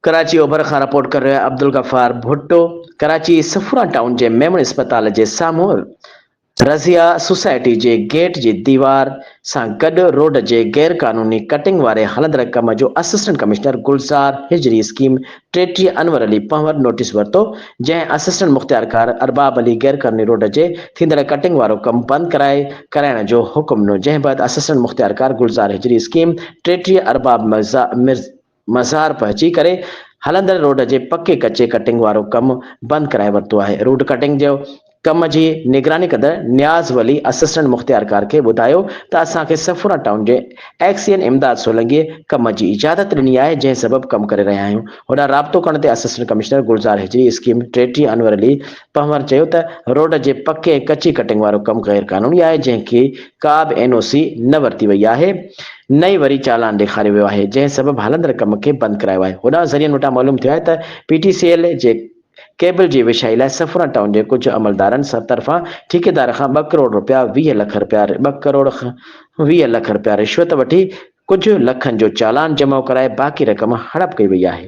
ڪراچي اوڀر کان رپورٽ ڪري رهيو آهي عبدالغفار ڀٽو ڪراچي صفوران ٽائون جي ميمڻ اسپتال جي سامهون رضيه سوسائٽي جي گيٽ جي ديوار سان گڏ روڊ جي غير قانوني ڪٽنگ واري هلندڙ ڪم جو اسسٽنٽ ڪمشنر گلزار هجري اسڪيم 33 انور علي پنهور نوٽيس ورتو جنهن اسسٽنٽ مختيارڪار ارباب علي غير قانوني روڊ جي ٿيندڙ ڪٽنگ وارو ڪم بند ڪرائي ڪرائڻ جو حڪم ڏنو جنهن بعد اسسٽنٽ مختيارڪار گلزار هجري اسڪيم 33 ارباب مزار پهچي ڪري هلندڙ روڊ جي پڪي ڪچي ڪٽنگ وارو ڪم بند ڪرائي ورتو آهي. روڊ ڪٽنگ جو ڪم جي نگراني ڪندڙ نياز ولي اسسٽنٽ مختيارڪار کي ٻڌايو ته اسان کي صفورا ٽائون جي ايڪسين امداد سولنگي ڪم جي اجازت ڏني آهي جنهن سبب ڪم ڪري رهيا آهيون. هوڏانهن رابطو ڪرڻ تي اسسٽنٽ ڪمشنر گلزار هجري اسڪيم 33 انور علي پنهور چيو ته روڊ جي پڪي ۽ ڪچي ڪٽنگ وارو ڪم غير قانوني آهي جنهن کي ڪا به اين او سي نه ورتي وئي آهي. نه ئي وري چالان ڏيکاريو ويو آهي، جنهن سبب هلندڙ ڪم کي بند ڪرايو آهي. هوڏانهن ذريعن وٽان معلوم ٿيو آهي ته پي ٽي سي ايل جي ڪيبل جي وڇائي لاء صفوران ٽائون جي ڪجهه عملدارن طرفان ٺيڪيدار کان ٻه ڪروڙ رپيا 20 لک رپيا ٻه ڪروڙ 20 لک رپيا رشوت وٺي ڪجهه لکن جو چالان جمع ڪرائي باقي رقم هڙپ ڪئي وئي آهي.